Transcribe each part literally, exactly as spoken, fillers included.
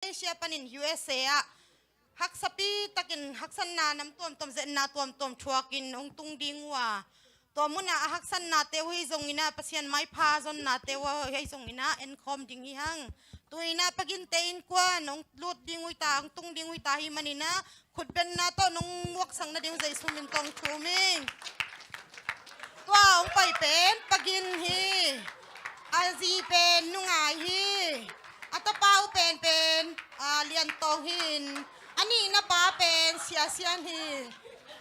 Malaysia panin U S A ah haksapi takin haksatna nam tuamtuam, zetna tuamtuam thuakin hong tung ding uh a, tua munah a haksatnate uh hi zongin ah, Pasian maipha zonnate uh hi zongin ah, enkhawm ding hi hang. Tu-in ah Paginte innkuan hong lut ding uh hi ta, hong tung ding uh hi ta hi manin ah, khutbenna tawh nong muaksak nading uh Jesu min tawh hong thum ing. Tua hong pai pen Pagin hi. A zi pen Nu Ngai hi. A tapa uh pen pen, a, Lian Tawng hi in, a nihna pa pen Sia Sian hi.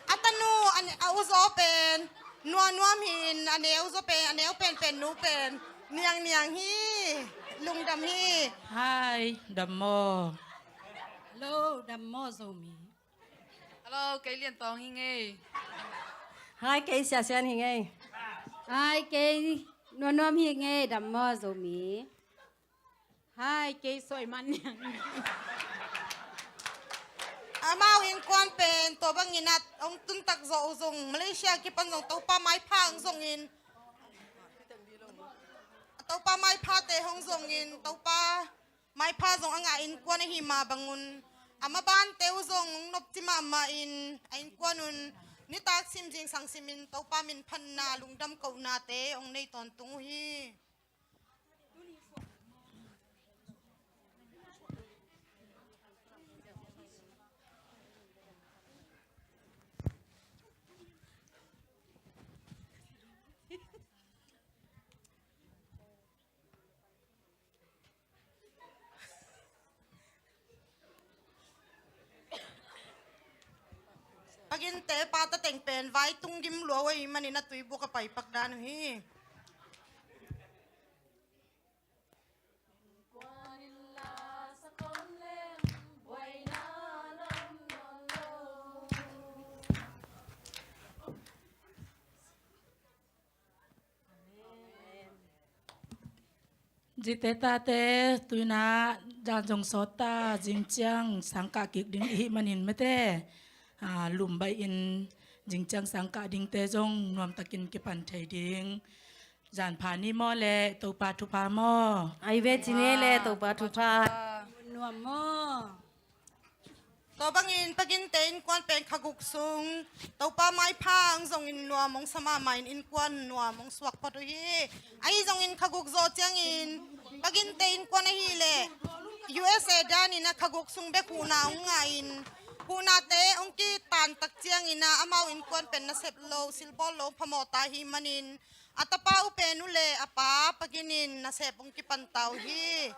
A tanu, a, a uzaw pen Nua Nuam hi in, a neu zaw pen, a neu pen pen nu pen Niang Niang hi. Lungdam hi. Hi, dam maw? Hello, dam maw Zomi? Hello, kei Lian Tawng hi ngei. Hi, kei Sia Sian hi ngei. Hi, kei Nua Nuam hi ngei, dam maw Zomi? Hi, kei Sawi Man Niang. Amau innkuan pen tua bangin ah hong tuntak zawh uh zong, Malaysia kipan zong Topa maipha hong zongin, Topa maiphate hong zongin, Topa maipha zong a ngah innkuan ahi mah bangun, a mabante uh zong hong nopci mahmah in, a innkuan un nitak sim zingsang simin Topa min phatna lungdam kohnate hong nei tawntung uh hi. Paginte pa tateng pen vai tung gim lua uh ahih manin a tuibuk a pai pak dan uh hi. Zite tate, tu-in ah zan zong sawt ta, zingciang sangkah kik ding i hih manin mate, a, lum baih in zingciang sangkah dingte zong nuamtakin kipan thei ding. Zan pha ni maw le, Topa thupha maw? Ai ve ci ni le, Topa thupha. Nuam maw? Tua bangin Paginte innkuan pen kha guk sung Topa maipha hong zongin nuam hong sa mahmah in, innkuan nuam hong suak phot uh hi. Ahi zongin kha guk zawh ciangin Paginte innkuan ahih leh U S A danin ah kha guk sung bek huhna hong ngah in, huhnate hong kitan tak ciangin ah amau innkuan pen nasep lo, silbawl lo phamawh ta ahih manin, a tapa uh pen uh le a pa Pagin in nasep hong kipan ta uh hi.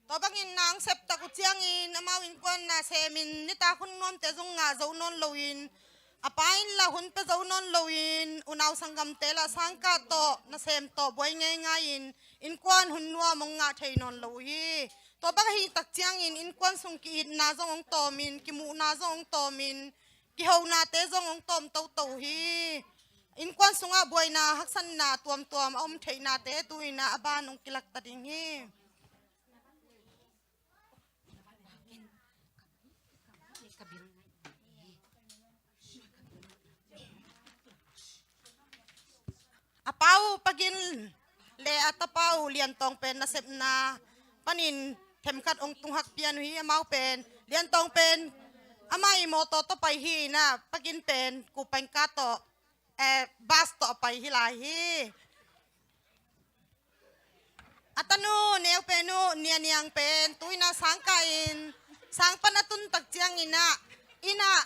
Tua bangin na hong sep tak uh ciangin amau innkuan na semin nitak hun nuamte zong ngah zo nawn loin, a pa in lah hun pia zo nawn loin, unau sanggamte lah sangkah tawh nasem tawh buai ngeingai in, innkuan hun nuam hong ngah thei nawn lo uh hi. Tua bang ahih tak ciangin innkuan sung ki-itna zong hong tawmin, kimuhna zong hong tawmin, kihonate zong hong tawm toto uh hi. Innkuan sungah buaina, haksatna tuamtuam a om theihnate tu-in ah a ban hong kilak ta ding hi. A pa uh Pagin le a tapa uh Lian Tawng pen nasepna panin themkhat hong tung hak pian uh hi. Amau pen, Lian Tawng pen amah i mawtaw tawh pai hi in ah, Pagin pen kupangka tawh, eh, bus tawh a pai hi lai hi. A tanu neu pen uh Nia Niang pen tu-in ah sangkah in, sang pan a tun tak ciangin ah, inn ah,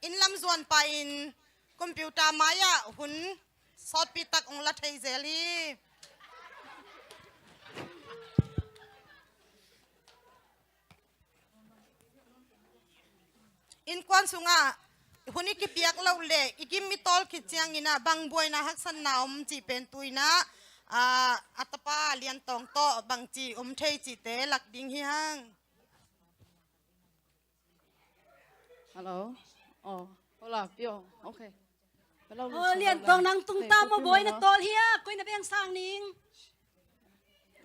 inn lam zuan pah in, computer mai-ah hun sawtpi tak hong la thei zel hi. Innkuan sungah hun i kipiak loh leh i gim i tawl khit ciangin ah bang buaina, haksatna om cih pen tu-in ah, ah, a tapa Lian Tawng tawh bangci om thei cihte lak ding hi hang. Hello. Oh, hola, pio. Okay. Hello, oh, Lian Tawng, nang tung ta maw, bawi na tawl hi a, koi na beng sang ning.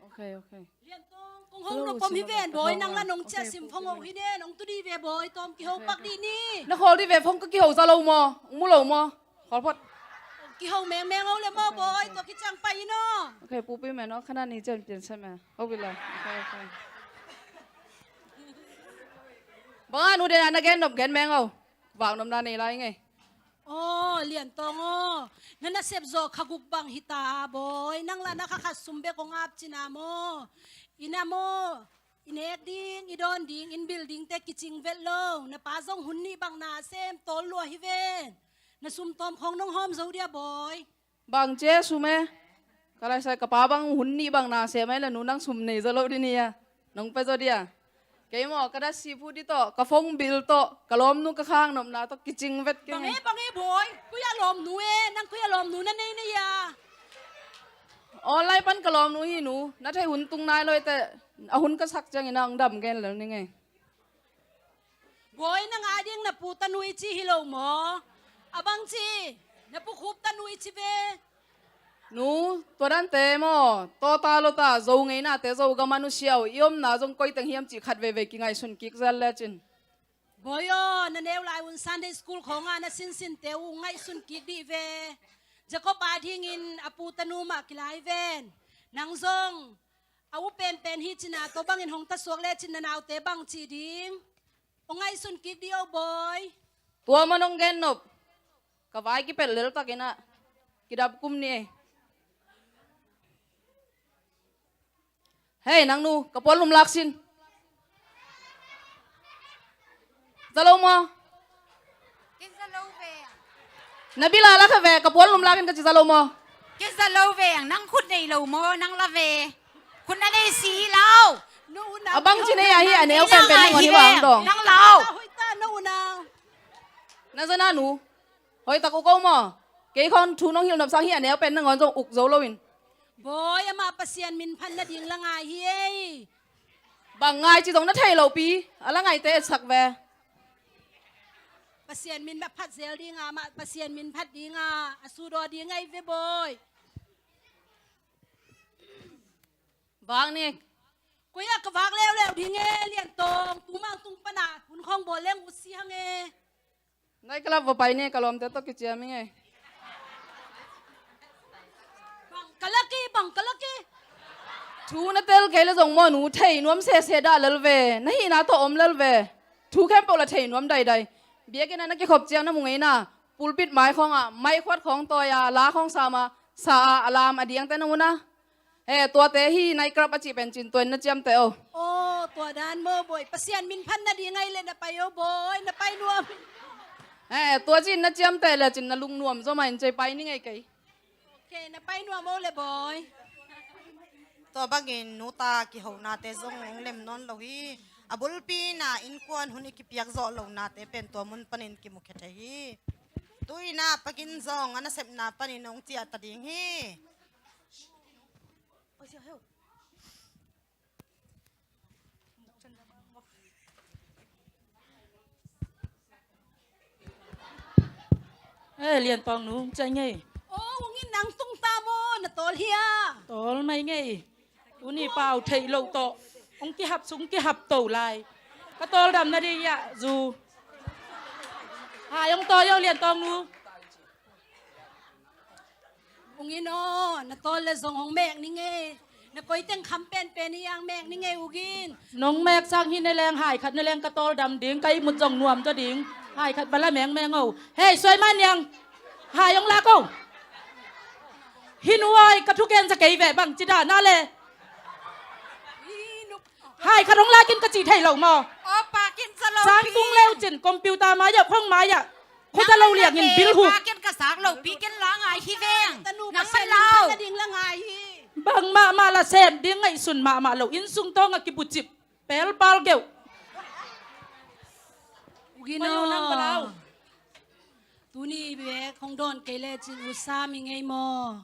Okay, okay. Lian Tawng, kong hong nop om hi ven, bawi, nang la nong ciah sim phong ho hi nen, hong tu dih ve bawi, tawm kiho pak dih ni. Na khawl dih ve, phong ka kiho za lo maw, hong mu lo maw? Khawl phot. Kiho mengmeng o le maw, Bawi, tua kiciang pai in aw. Okay, pupi men aw, khanani cian pian sa me. Ho bila. Okay, okay. Bang a nu den a na gen nop gen meng o. Vak nopna nei lai ngei. Aw, Lian Tawng aw. Na nasep zawh kha guk bang hita, Bawi. Nang la na kha khat sum bek hong ap cina maw. Ina maw. I nek ding, i dawn ding, inn bil ding te kicing vet lo. Na pa zong hun nih bang na sem, tawl lua hi ven. Na sum tawm khawng nong hawm zo dia, Bawi. Bang ci e sum e. Ka laisai ka pa bang hun nih bang na sem ai la nu nang sum nei zaw lo di ni a. Nong pia zaw dia. Kei maw, ka dat sip hu di tawh, ka phone bill tawh, ka lawmnu ka khang nopna tawh kicing vet keng. Bang e, bang e, Bawi. Koi a lawmnu e, nang koi a lawmnu na nei nei a. Online pan ka lawmnu hi nu, na thei hun tung nai lo i te, a hun ka sak ciangin a hong dam gen lel ni ngei. Bawi, na ngai ding na pu tanu i ci hi lo maw? A bang ci, na pu khup tanu i ci ve. Nu, tua dante maw, tawta lota, Zo ngeinate, Zogam a nusia uh, i omna zong koi teng hiam cih khat veivei kingaihsun kik zel lecin. Bawi aw, na neu lai un Sunday school khawngah na sinsinte uh ngaihsun kik dih ve. Jacob a dingin a pu tanu mah kilai ven. Nang zong a u penpen hi cina tua bangin hong tasuak lecin na naute bang ci ding. Hong ngaihsun kik dih o Bawi. Tua man hong gen nop. Ka vai kipelh lel takin ah. Kidap kum ni e. Hei, nang nu, ka puan lum lak sin. Za lo maw? Ken za lo ve. Na bila lak ve, ka puan lum lak in ka ci za lo maw? Ken za lo ve, nang khut nei lo maw, nang la ve. Khut na nei si lau. A bang ci nei ahi a neu penpen nang on hi bang dong. Nang lau. Na za na nu. Hoih tak uk o maw? Kei khawng thu nong hilh nop sang hi a neu pen nangawn zong uk zo loin. Bawi, amah Pasian min phat nading la ngai hi ei. Bang ngai ci zong na thei lopi a la ngaite etsak ve. Pasian min phat zel dinga, amah Pasian min phat dinga a sudaw ding ahi ve Bawi. Vak nik. Koi a ka vak leuleu ding e, Lian Tawng, tumang tung pana hun khawng bawl leng usi hang e. Nai ka lap va pai ne, ka lawmte tawh kiciam i ngei. Bang ka lak i, bang ka lak i. Thu na tel kei le zong maw nu, thei nuam sese dah lel ve, na hihna tawh om lel ve. Thu khempeuh la thei nuam daidai. Biakinn ah na kikhop ciang na mu ngeina, pulpit mai khawngah, mai khuat khawng tawi a, la khawng sam a, sa a, a lam a diangte na mu na. He, tuate hi night club a cih pen cin tua in na ciamteh o. Aw, tua dan maw Bawi. Pasian min phat nading ahi le na pai o Bawi, na pai nuam. He, tua cin na ciamteh le cin na lungnuam zaw mah in cei pai ni ngei kei. Ok, na pai nuam o le Bawi. Tua bangin nuta kihonate zong hong lem nawn lo hi. A bulpi na innkuan hun i kipiak zawh lohnate pen tua mun panin kimukhia thei hi. Tu-in ah pakin zong a nasepna panin hong ciah ta ding hi. Eh, Lian Tawng nu, ciai ngei. Oh, hong in nang tung ta maw, na tawl hia? Tawl mai ngei. Tuni pau theih loh tawh hong kihap sung kihap to lai. Ka tawl dam na ding hiah zu. Hai hong tawi o, Lian Tawng nu. Ung in aw, na tawl le zong hong mek ning ei. Na koi teng kham penpen i ang mek ning ei ugin. Nong mek sang hi ne leng hai khat ne leng ka tawl dam ding, ka ihmut zong nuam zaw ding. Hai khat bala mengmeng o. Hei, suai man niang. Hai hong lak o. Hi nu aw, ka thugen sa kei ve bang ci dah na le. Hai khat hong lakin ka cih thei lo maw? Aw, pakin sa lo. Sang tung leu cin computer mai ah, khong mai ah. Khua sa lo liangin bil hu. Pakin ka sak lo, pikin la ngai hi veng. Nang man lau. Bang mahmah la sem ding ngaihsun mahmah lo. Inn sung tawng a kibucip. Pelpal geuh. Ugin aw. Tuni bek hong dawn kei lecin usa mi ngei maw?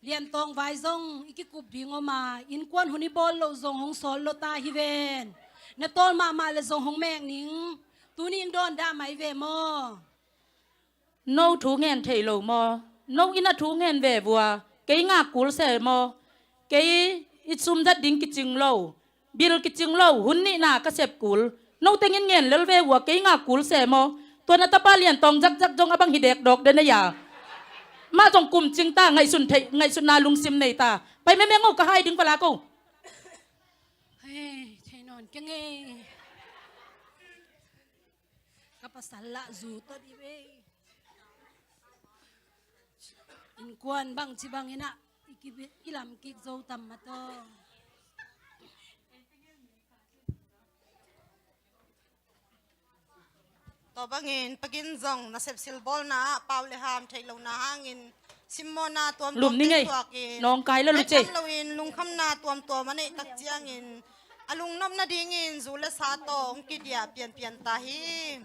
Lian Tawng vai zong i kikup ding om a, innkuan hun i bawl loh zong hong sawt lo ta hi ven. Na tawl mahmah le zong hong mek ning. Tuni in dawn dah mai ve maw? No thu ngen thei lo maw? No in a thu ngen ve vua. Kei ngak kul se maw? Kei i sum zat ding kicing lo. Bil kicing lo, hun nihna ka sep kul. No tengin ngen lel ve ua, kei ngak kul se maw? Tua na tapa Lian Tawng zakzak zong a bang hi dek dawk den a ya. Mah zong kum cing ta, ngaihsun theih, ngaihsutna lungsim nei ta. Pai meme ngo, ka hai ding vala ko. Hei, thei nawn keng ei. Ka pasal lah zu tawh dih ei. Innkuan bangci bangin ah i ki, i lam kik zo tam mah tawh. Tua bangin pagin zong nasep silbawlna ah pau le ham theih lohna hangin simmawhna tuamtuam lum ni ngei tuakin nawngkai lo lu cei, loin lungkhamna tuamtuam a neih tak ciangin a lungnop nadingin zu le sa tawh hong kidiah pianpian ta hi.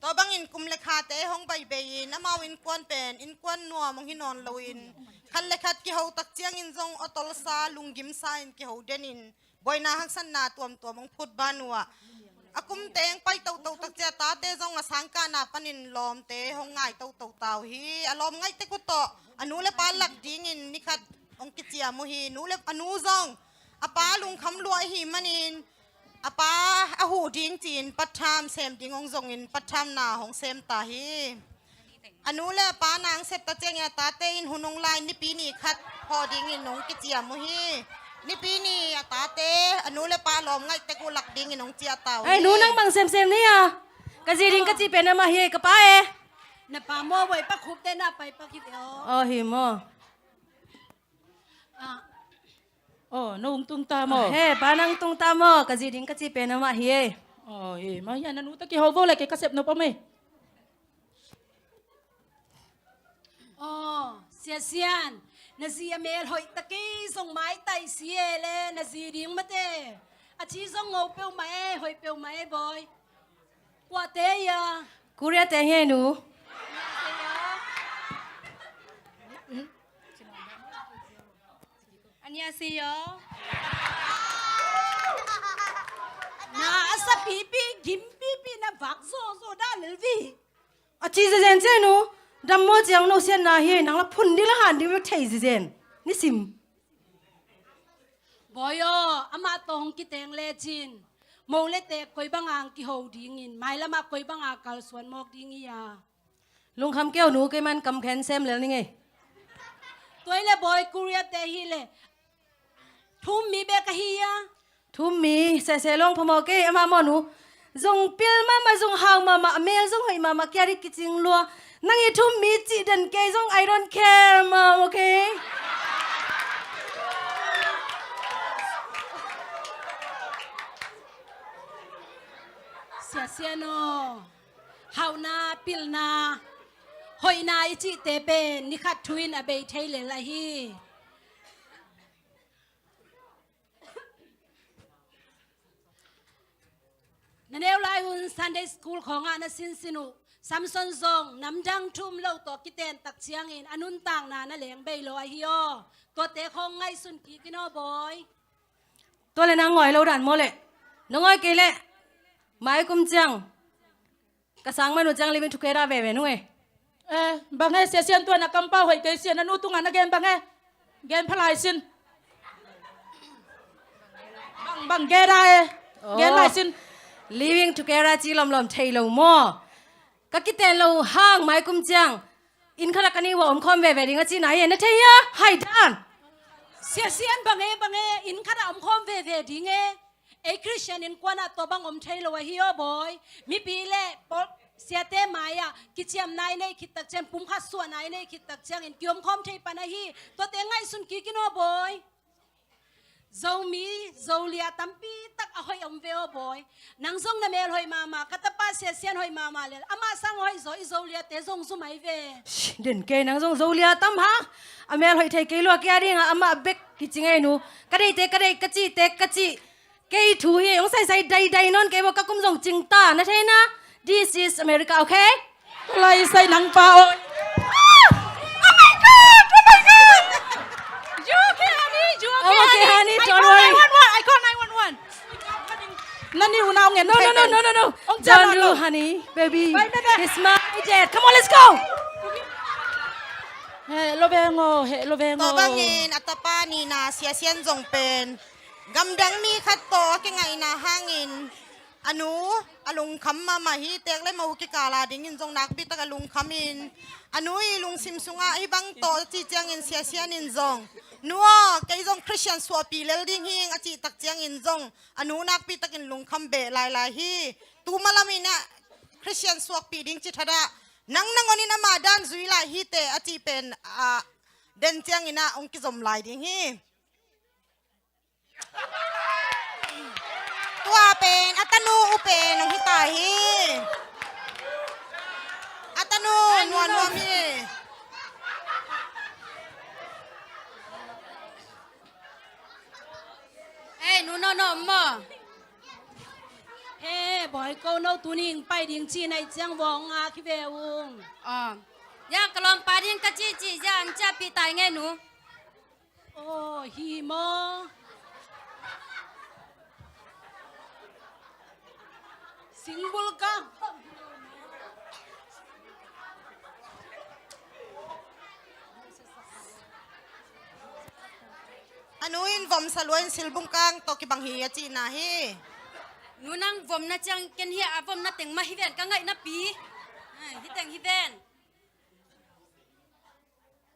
Tua bangin kum le khate hong baibei-in amau innkuan pen innkuan nuam hong hi nawn loin khat le khat kiho tak ciangin zong awtolsa lunggimsa in kiho denin buaina haksatna tuamtuam hong phut ban uh ah a kum teng pai toto tak cia tate zong a sangkahna panin lawmte hong ngai toto ta uh hi. A lawm ngaih tek uh tawh a nu le pa lak dingin ni khat hong kiciam uh hi. Nu le a nu zong a pa lungkham lua ahi manin a pa a huh ding ci-in patham sem ding hong zongin pathamna hong sem ta hi. A nu le a pa nang sep ta ciangin a tate in hun hong la-in nipi ni khat hawh dingin hong kiciam uh hi. Nipi ni a tate a nu le pa lawm ngaih tek uh lak dingin hong ciah ta uh hi. Ai nu, nang bang semsem ni a? Ka zi ding ka ci pen amah hi e, ka pa e. Na pa maw, voi pa khup te na pai pa kip e aw. Aw hi maw? Ah. Oh, no hong tung ta maw? He, pa nang tung ta maw? Ka zi ding ka ci pen amah hi e. Oh, he, ma hian a nu ta kiho vo le kei ka sep nop om e. Oh, Sia Sian, na zi a mel hoih ta kei zong maitai si e le na zi ding mate. A ci zong ngo peuhmah e, hoih peuhmah e bawi. Kuate ia? Korea te hi e nu. Ania si yo. Na a sa pipi, gim pipi, na vak zo zo da lel vi. A ci zezen ci e nu. Dam maw ciang no sian na hi, nang la phun ding la han ding thei zezen. Ni sim. Bawi aw, amah tawh hong kiteng lecin mo le tek koi banga ang kiho dingin, mailamah koi banga kalsuan mawk ding hi a. Lungkham kei o nu, keiman kamkhen sem lel ni ngei. Tuai le bawi, Korea te hi le thum mi bek ahi a. Thum mi sehseh lawng phamawh kei, amah maw nu. Zong pil mahmah, zong hau mahmah, a mel zong hoih mahmah, kia dik kicing lua. Nang i thum mi cih den kei zong I don't care mah, okay? Sia Sian aw, hauhna, pilna, hoihna i cihte pen ni khat thu in a bei thei lel ahi. Na neu lai hun Sunday school khawngah na sinsin uh Samson zong namdang thu um lo tawh kiten tak ciangin a nuntakna na leng bei lo ahi aw. Tuate khawng ngaihsun kik in aw bawi. Tua le nang ngawi lo dan maw le? Na ngawi kei le mai kum ciang ka sang manu ciang living together veve nung e. Eh, bang e, Sia Sian tua na kampau hoih kei Sia, na nu tungah na gen bang e? Gen phalai sin. Bang, bang gera e. Gen lai sin. Living together ci lomlom thei lo maw? Ka kiten lo hang mai kum ciang inn khatah ka nih uah omkhawm veve ding a cihna hi e, na thei hia? Hai dan. Sia Sian, bang e, bang e, inn khatah omkhawm veve ding e. Ei Khristian innkuanah tua bang om thei lo ahi aw bawi. Mipi le pawl siate mai-ah kiciamna i neih khit tak ciang, pumkhat suahna i neih khit tak ciangin kiomkhawm thei pan ahi. Tuate ngaihsun kik in aw bawi. Zomi Zolia tampi tak a hoih om ve aw bawi. Nang zong na mel hoih mahmah, ka tapa Sia Sian hoih mahmah lel amah sang hoih zaw i Zoliate zong zu mai ve. Shh, den kei, nang zong Zolia tam ha. A mel hoih thei kei lua kia dingah amah bek kici ngei nu. Ka deihte ka deih, ka cihte ka cih. Kei thu hi, hong saisai daidai nawn kei maw, ka kum zong cing ta, na thei na? This is America, okay? Lai sai nang pa aw. Ah! Oh my God! Oh my God! You okay, honey? You okay, I'm okay, honey? Honey. I call nine one one. I call nine one one. Nani una ong en. No, no, no, no, no, no. Don't do, honey, baby. Bye, bye, bye. It's my jet. Come on, let's go. He lo veng aw, he lo veng aw. Tua bangin a tapa nihna Sia Sian zong pen gamdang mi khat tawh a kingaihna hangin A nu a lungkham mahmah hi. Tek le mo kikal a dingin zong nakpi tak a lungkham in, a nu i lungsim sungah hih bang tawh a cih ciangin Sia Sian in zong, "Nu aw, kei zong Khristian suahpih lel ding hing," a cih tak ciangin zong a nu nakpi takin lungkham beh lailai hi. Tuma lamin ah Khristian suahpih ding ci thadah, nang nangawn in amah dan zui lai hi teh, a cih pen a den ciangin ah hong kizom lai ding hi. Tua pen a tanu uh pen hong hi ta hi. A tanu nuamnuam hi. Hei, nu Nawh Nawh maw? He, bawi ko no, tuni hong pai ding ci na hih ciang vawng a ki ve ung. Aw. Ya, ka lawmpa ding ka ci ci, ya, hong ciahpih tai nge nu. Aw, hi maw? Singbulkang. A nu in vom sa lua in Singbulkang tawh kibang hi a cihna hi. Nu, nang vomna ciang ken hi a, vomna teng mah hi ven ka ngaih napi. Ai, hi teng hi ven.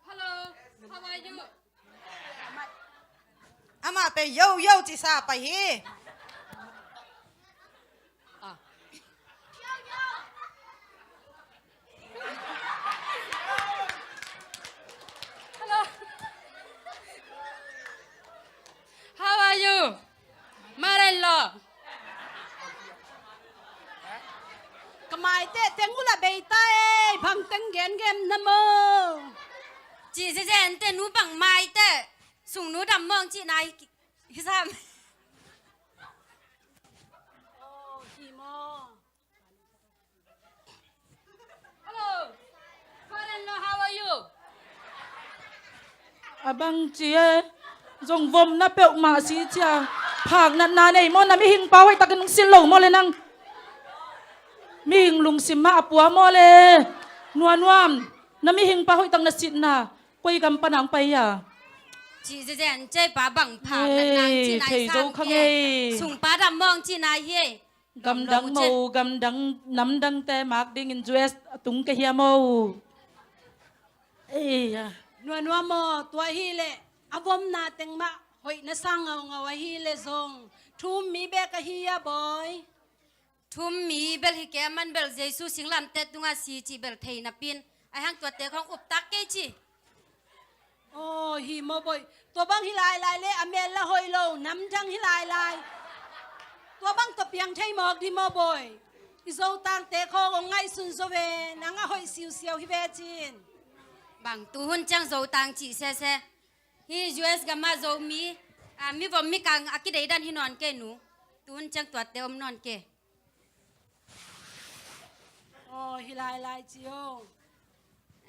Hello, how are you? Amah pen yo yo cisa pai hi. Ah. Hello. How are you? Mother-in-law. Ka maite teng uh la bei ta ei, bang teng gen gen na maw? Ci zezen te nu, bang maite sung nu dam mawng ci nai hi sam. Oh, hi maw? Hello. Father-in-law, how are you? A bang ci e, zong vomna peuhmah si cia. Phak natna nei maw, na mihing pa hoih takin hong sin lo maw le nang. Mihing lungsim mah a pua maw le. Nuamnuam, na mihing pa hoih tak na sitna koi gam pana hong pai a? Ci zezen, cei pa bang phak natna ci nai sam ke. Sung pa dam mawng ci nai hi. Gamdang maw, gamdang, namdangte mak dingin U S a tung ka hia maw? Ei, a. Nuamnuam maw, tua hileh a vomna teng mah hoih na sang ngaungau ahileh zong thu-um mi bek ahi a bawi. Thu-um mi bel hi kei a, aman bel Jesu singlamteh tungah si cih bel thei napin, ahi hang tuate khong uptak kei ci. Aw, hi maw bawi. Tua bang hi lailai le a mel la hoih lo, namdang hi lailai. Tua bang tawh piang thei mawk di maw bawi. I Zotangte khong hong ngaihsun zo ve, nang a hoih siusiau hi ve cin. Bang tuhun ciang Zotang cih sese. Hi U S gamah Zomi, a, mivom mikang a kideidan hi nawn kei nu. Tuhun ciang tuate om nawn kei. Aw, hi lailai ci o.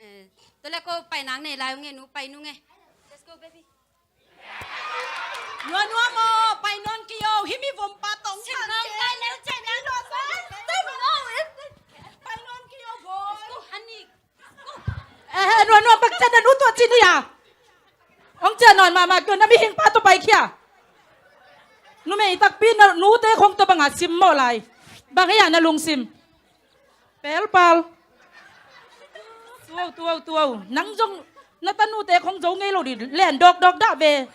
Eh, tua le ko pai nang nei lai ung e nu, pai nung e. Let's go, baby. Nuamnuam aw, pai nawn kei o. Hih mivompa tawh hong tan kei. Pai nawn kei o, bawi. Let's go, honey. Eh, nuamnuam, bang ciang na nu tua ci ni a. Hong ciah nawn mahmah kei un, na mihing pa tawh paikhia. Numei takpi na nute khong tua bangah simmawh lai. Bang hia na lungsim? Pelpal. Tuau, tuau, tuau. Nang zong na tanute khong zo ngei lo di, len dawkdawk dah ve.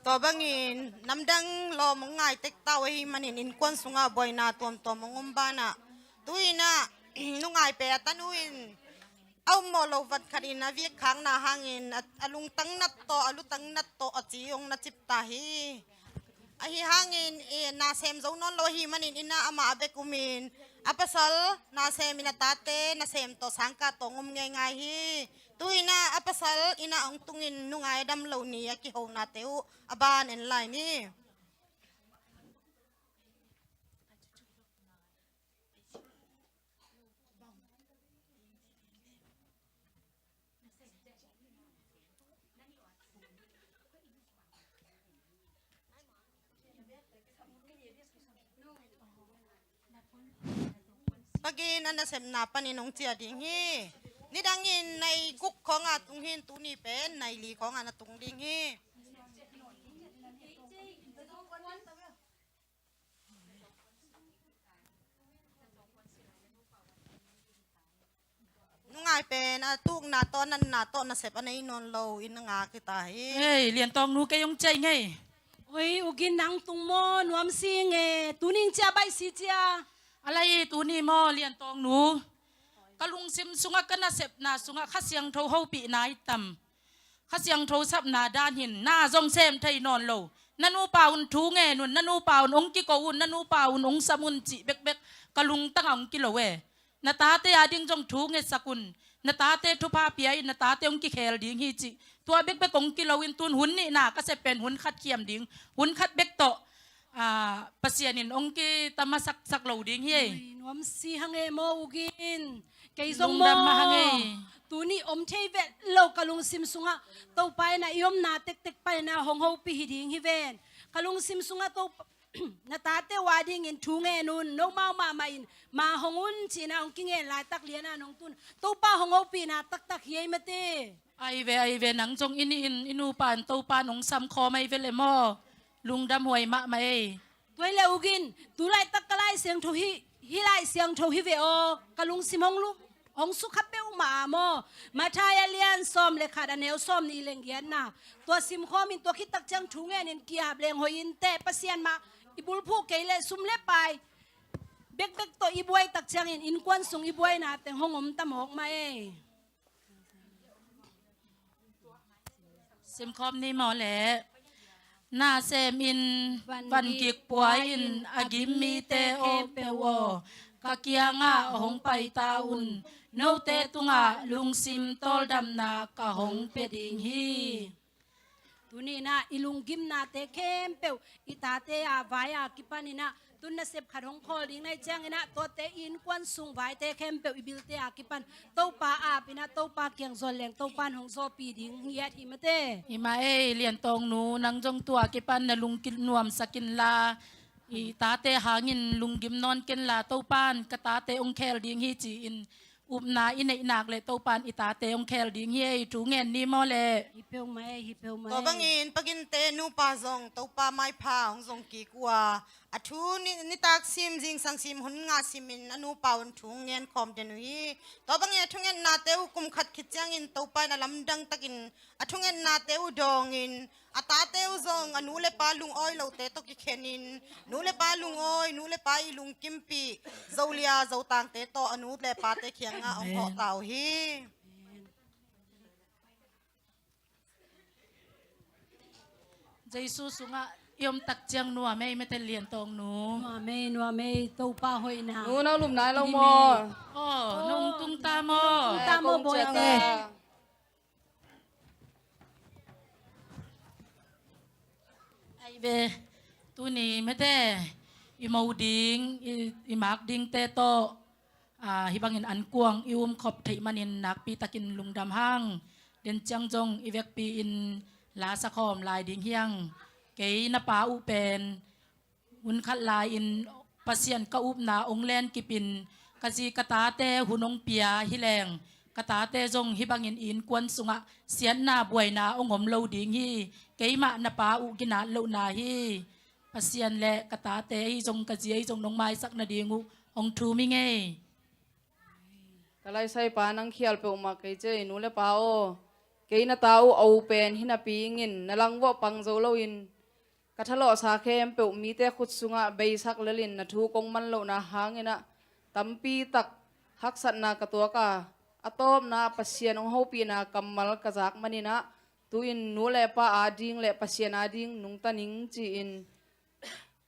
Tua bangin namdang lawm hong ngai tek ta uh ahih manin innkuan sungah buaina tuamtuam hong om banah, tu-in ah nungaipa a tanu in a ummawh loh vat khatin a vik khakna hangin a, a lungtang nat tawh, a lutang nat tawh a ci hong na cip ta hi. Ahi hangin, eh, nasem zo nawn lo ahih manin inn ah amah a bek umin, a pasal nasemin a tate nasem tawh sangkah tawh hong om ngeingai hi. Tu-in ah a pasal inn ah hong tungin nungai a dam lo ni a kihonate uh a ban en lai ni. Pakin a nasepna panin hong ciah ding hi. Nidangin nai guk khawngah tung hi in, tuni pen nai li khawngah na tung ding hi. Nungai pen a tukna tawh a natna tawh nasep a nei nawn lo in a ngak hi ta hi. Hei, Liantawng nu, kei hong ciah ing ei. Oi, U Gin, nang tung maw? Nuam si ing e. Tuni ing cia, baih si cia. A lai hi, tuni maw, Liantawng nu? Ka lungsim sungah, ka nasepna sungah Kha Siangtho hopihna hi tam? Kha Siangtho sapna dan hi in, na zong sem thei nawn lo. Na nupa un thu ngen un, na nupa un hong kiko un, na nupa un hong sam un cih bekbek ka lungtangah hong kilo e. Na tate ading zong thu ngetsak un. Na tate thupha pia in, na tate hong kikhel ding hi cih tua bekbek hong kilo in, tun hun nihna ka sep pen hun khat khiam ding, hun khat bek tawh, ah, Pasian in hong kitamah saksak lo ding hi ei. Oi, nuam si hang e maw, U Gin. Kei zong maw, lungdam mah hang ei. Tuni om thei vet lo ka lungsim sungah Topa in a i omna tektek pan in a hong hopih hi ding hi ven. Ka lungsim sungah Topa, na tate uh adingin thu ngen un, nomau mahmah in ma hong un ci-in a hong kingen laitak lian a nong tun Topa hong hopihna taktak hi ei mate. Ai ve, ai ve, nang zong i nih in i nupa in Topa in hong sam khawm ai ve le maw. Lungdam huai mahmah ei. Tua hi le U Gin, tu laitak ka Lai Siangtho hi, hih Lai Siangtho hi ve aw. Ka lungsim hong lu, hong sukha peuhmah a maw. Matthai a lian sawm le khat, a neu sawm nih leng giatna. Tua simkhawm in, tua khit tak ciang thu ngen in, ki-ap leng hoih in teh, Pasian mah i bulphuh kei leh sum le pai bekbek tawh i buai tak ciangin innkuan sung i buaina teng hong om ta mawk mah ei. Simkhawm ni maw le. Na sem in, van gik pua in, a gim mite khempeuh aw, ka kiangah hong pai ta un. Note tungah lungsim tawldamna ka hong pia ding hi. Tuni in ah i lunggimnate khempeuh i tate a vai a kipan in ah, tun nasep khat hong khawl ding na hih ciangin ah, tuate i innkuan sung vaite khempeuh i bilte a kipan Topa ap in ah, Topa kiang zawn leng Topa in hong zawhpih ding hi at hi mate. Hi mah ei, Liantawng nu, nang zong tua kipan na lungkim nuamsak inla, i tate hangin lunggim nawn kenla, Topa in ka tate hong khel ding hi ci-in upna i neih nak leh Topa in i tate hong khel ding hi ei. Thu ngen ni maw le. Hi peuhmah ei, hi peuhmah ei. Tua bangin Pa Ginte nupa zong Topa maipha hong zong kik uh a, a thu ni, nitak sim, zingsang sim, hun ngah simin a nupa un thu ngen khawm den uh hi. Tua bangin a thungennate uh kum khat khit ciangin Topa in a lamdang takin a thungennate uh dawngin, a tate uh zong a nu le pa lungawi lote tawh kikhenin, nu le pa lungawi, nu le pa i lungkimpih, Zolia Zotangte tawh a nu le pate kiangah hong hawh ta uh hi. Jesu sungah i om tak ciang nuam ei mate, Liantawng nu. Nuam ei, nuam ei, Topa hoihna. Nu, na lum nai lo maw? Aw, nong tung ta maw? Nong tung ta maw, bawite? Ai ve, tuni mate, i mo ding, i, i mak dingte tawh, ah, hih bangin ankuang i umkhop theih manin nakpi takin lungdam hang. Den ciang zong i vekpi-in la sakhawm lai ding hi hang. Kei na pa uh pen hun khat lai-in Pasian ka upna hong lenkipin, ka zi ka tate hun hong pia hi leng, ka tate zong hih bangin i innkuan sungah siatna buaina hong om lo ding hi. Keimah na pa uh ginat lohna hi. Pasian le ka tate ahi zong, ka zi ahi zong nong maisak nading uh hong thum ing ei. Ka laisaipa, nang khial peuhmah kei ci ei, nu le pa aw. Kei na ta uh a u pen hi napi ingin, na langvuah pang zo loin, ka thalawhsa khempeuh mite khut sungah beisak lelin, na thu kong man lohna hangin ah tampi tak haksatna ka tuak a, a tawpna Pasian hong hopihna kammal ka zak manin ah, tu-in nu le pa ading le Pasian ading nungta ning ci-in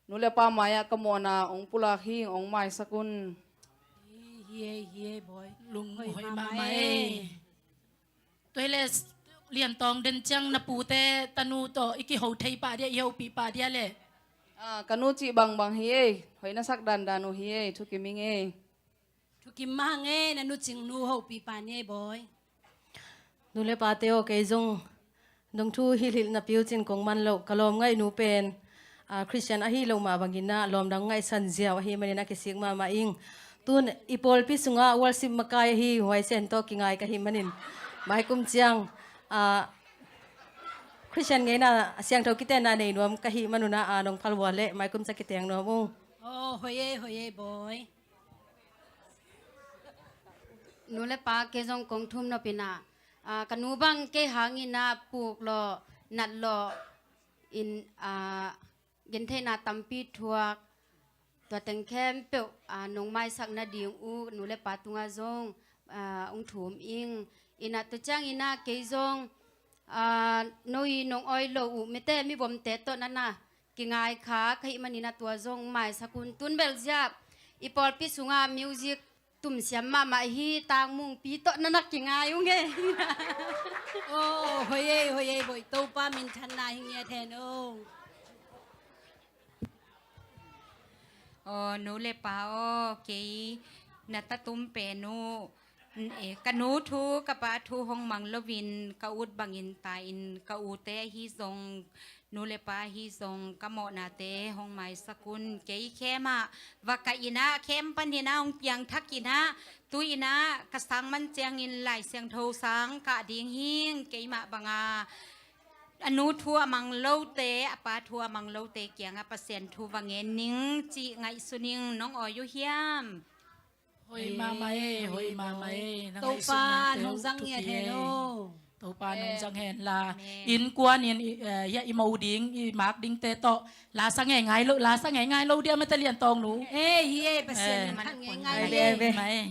nu le pa mai-ah ka mawhna hong pulak hi ing, hong maisak un. Hi ei, hi ei, bawi. Lung hoih mahmah ei. Tua hi leh Liantawng, den ciang na pute tanu tawh i kiho thei pah dia, i hopih pah dia leh. Ah, ka nu cih bangbang hi ei. Hoih na sak dandan uh hi ei, thukim ing ei. Thukim mah hang ei, na nu cing nu hopih pah ni ei, bawi. Nu le pate aw, kei zong nong thu hilhhilh napi uh cin kong man loh, ka lawm ngaihnu pen, ah, Khristian ahi loh mah bangin ah lawmdang ngaihsan ziau ahih manin a kisik mahmah ing. Tun i pawlpi sungah worship makai ahi Huai Sian tawh kingai ka hih manin, maikum ciang, ah, Khristian ngeina a siangtho kitenna nei nuam ka hih manun ah, ah, nong phal vua leh maikum ciang kiteng nuam ung. Oh, hoih ei, hoih ei, bawi. Nu le pa, kei zong kong thum nop in ah, ah, ka nu bang kei hangin ah puk lawh, nat lawh in, ah, gentheihna tampi thuak, tua teng khempeuh, ah, nong maisak nading uh nu le pa tungah zong, ah, hong thum ing. In ah tua ciangin ah kei zong, ah, no i nong awi lo uh mite mivomte tawh nana kingai kha ka hih manin ah tua zong maisak un. Tun bel ziah i pawlpi sungah music tumsiam mahmah hi, Tang Mungpi tawh nana kingai ung ei. Oh, hoih ei, hoih ei, bawi, Topa minthanna hi ngiat hen o. Aw, nu le pa aw, kei na tatum pen uh, eh, ka nu thu ka pa thu hong mang loin ka ut bangin ta in, ka ute ahi zong, nu le pa ahi zong ka mawhnate hong maisak un. Kei khem ah va kah in ah, khem panin ah hong piangthak in ah, tu in ah ka sang man ciangin Lai Siangtho sang kah ding hing, keimah banga a nu thu a mang lote, a pa thu a mang lote kiangah Pasian thu va ngen ning cih ngaihsun ing. Nong awi uh hiam? Hoih mahmah ei, hoih mahmah ei. Na ngaihsutnate uh thupi ei. Topa nong zang ngiat hen o. Topa nong zang hen la. Amen. Innkuan in, eh, hiah i mo ding, i mak dingte tawh la sa ngeingai lo, la sa ngeingai lo dia mate Lian Tawng nu. Eh, hi ei, Pasian in phat ngeingai ei.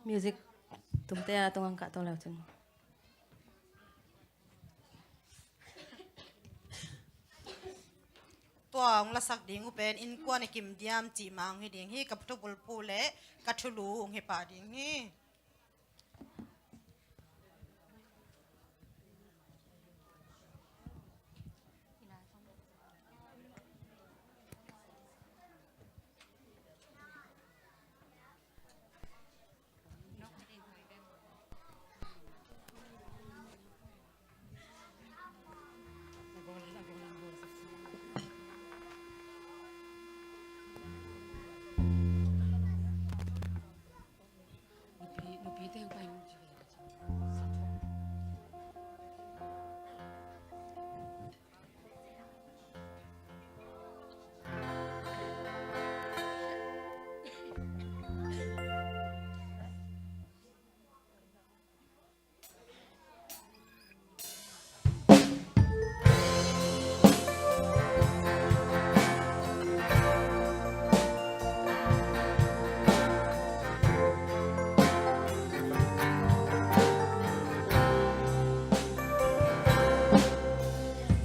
Music tumte a tungah kah to leu cun. Tua hong lasak ding uh pen innkuan i kim diam cih mah hong hi ding hi. Ka thubulphuh le ka thulu hong hi pah ding hi.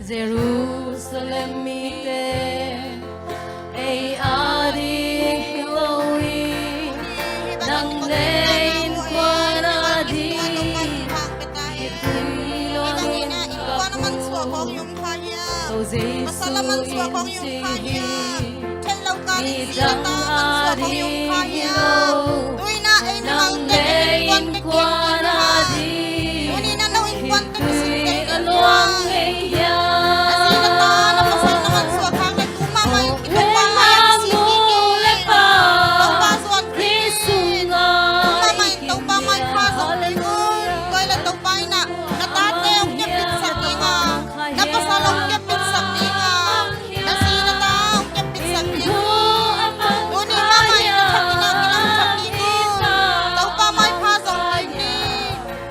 Jerusalem mite ei ading hi lo hi, nang le innkuan ading hi, i tui lawngin ka phu. Ko Jesu in ci hi, i dang ading hi lo, nang le innkuan ading hi, a nuam ngei hiam? Abraham nu le pa Khrih sungah. Hallelujah. Na pasal hong kepitsak ding a, na zi na ta hong kepitsak ding a, tuni mahmah in na thakin a kilamdang ding uh. Topa maipha zong ding ni.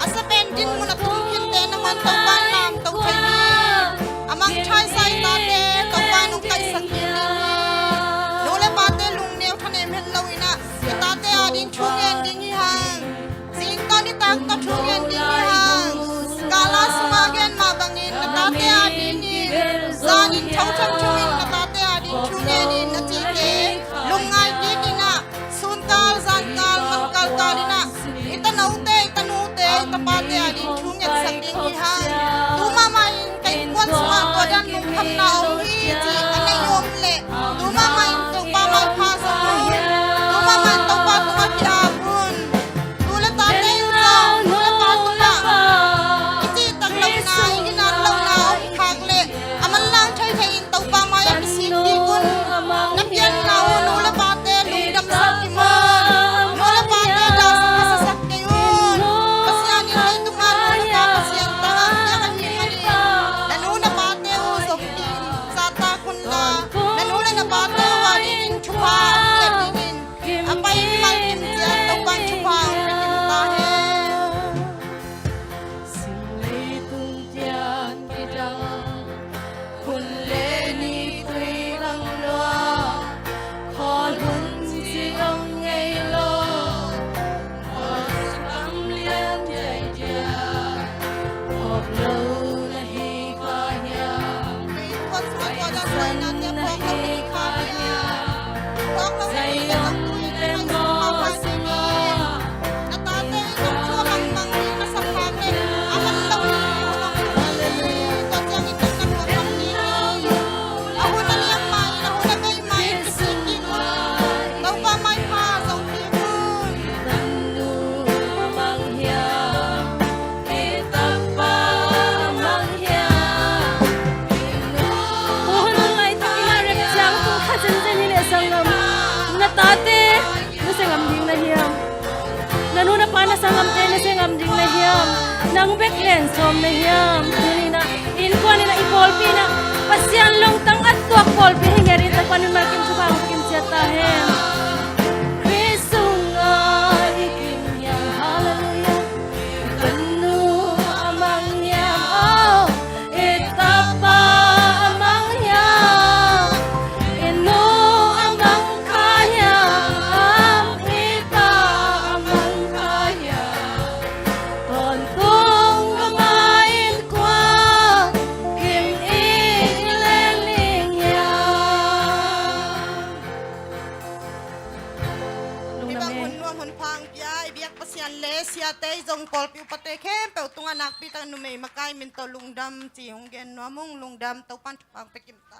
A sapen din mun a tum khinte nangawn Topa in na to thei ni. A mangthai sa i tate Topa in hong kaihsak ding ni. Nu le pate lungneu thanem het lo in a, i tate ading thu ngen ding hi hang. Zingtawn nitak tawh thu ngen ding hi hang. Kala sungah gen mah bangin na tate adingin zanin thotham thungin na tate ading thu ngenin a cite lungngai kik in ah, sunkal zankal mangkal kal in ah i tanote, i tanute, i tapate ading thu ngetsak ding hi hang. Tu mahmah in ka innkuan sungah tua dan lungkhamna om hi cih a nei om leh, tu mahmah in Topa maipha zong un. Tu mahmah in Topa tungah ki-ap un. Tu le tate in zong nu le pa tungah i cihtak lohna, i ginat lohna om khak leh, a manlang thei thei in Topa mai-ah kisik kik un. Na pianna uh nu le pate Tate, nusia ngam ding na hiam? Na nu na pa na sanggamte nusia ngam ding na hiam? Nang bek len sawm na hiam? Tuni-in ah innkuan in ah i pawlpi in ah Pasian lungtang a tuak pawlpi hi nget in, Topa min malkim thupha hong pia kim ciat ta hen. Khrih sungah i kim hiam, halleluiah. I tanu a mang hiam, oh, i tapa a mang hiam, i nu a mang kha hiam, i pa a mang kha hiam, tawntung gam a innkuan kim i leng ning hiam. Lungdam e. Hun nuam hun pha hong pia i biak Pasian le siate, i zong pawlpi upate khempeuh tungah nakpi tak numei makai min tawh lungdam ci hong gen nuam ung. Lungdam, Topa'n thupha hong pia kim ta.